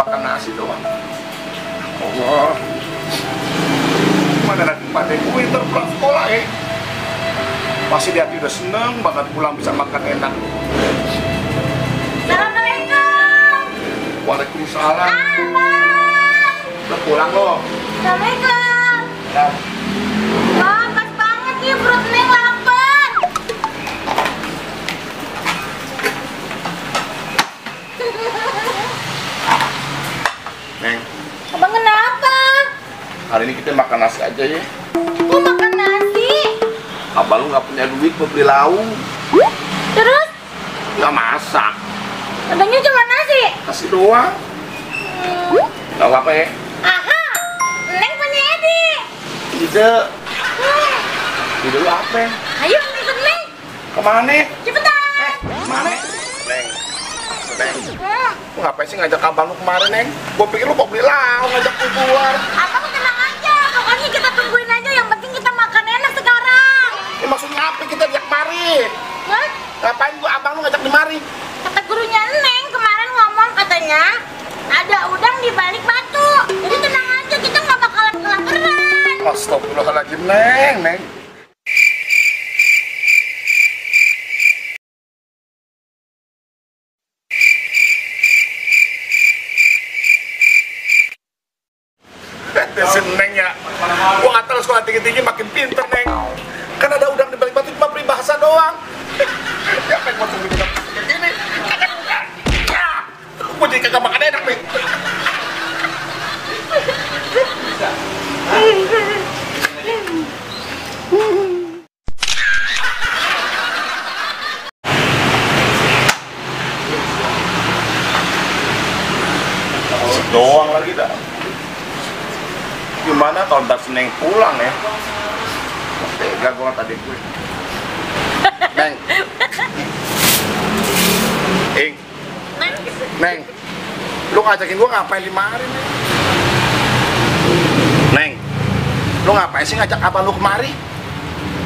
makan nasi doang. Allah, mana nanti pada winter pulang sekolah pasti dia udah seneng banget pulang bisa makan enak. Assalamualaikum. Waalaikumsalam. Abang. Udah pulang loh. Assalamualaikum. Ya. Wah, pas banget nih perut Neng lapar. Neng, Abang kenapa? hari ini kita makan nasi aja ya. Kok makan nasi? Abang lu nggak punya duit buat beli lauk, Terus? nggak masak, Adanya cuma nasi? nasi doang. Nggak apa-apa ya? Aha, Neng punya Edi. Ide, ide lu apa? Ayo ikut Neng. Kemana? Cepetan. Kemana? Neng, Neng, lu ngapain sih ngajak abang lu kemarin, Neng? Gua pikir lu mau beli lauk, ngajak lu keluar. Abang tenang aja, pokoknya kita tungguin aja. Yang penting kita makan enak sekarang. Ya maksudnya apa kita ajak mari? Hah? Ngapain gua abang lu ngajak di mari? Kata gurunya Neng kemarin ngomong katanya ada udang di balik batu. Jadi tenang aja, kita nggak bakalan kelaparan. Astagfirullahaladzim, Neng, Neng. Neng ya, gua nggak tahu sekolah tinggi-tinggi makin pinter, Neng. Kan ada udang di balik batu cuma peribahasa doang. Ya pengen mau tunggu udang begini, kagak bukan. Ya, gua jadi kagak makan enak nih. Doang lagi dah. Gimana kalau ntar Neng pulang ya? Tega gua tadi gue. Neng. Neng. Lu ngajakin gua ngapain di mari, Neng? Neng. Lu ngapain sih ngajak abang lu kemari?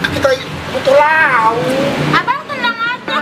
Kita butuh lauk. Abang tenang aja.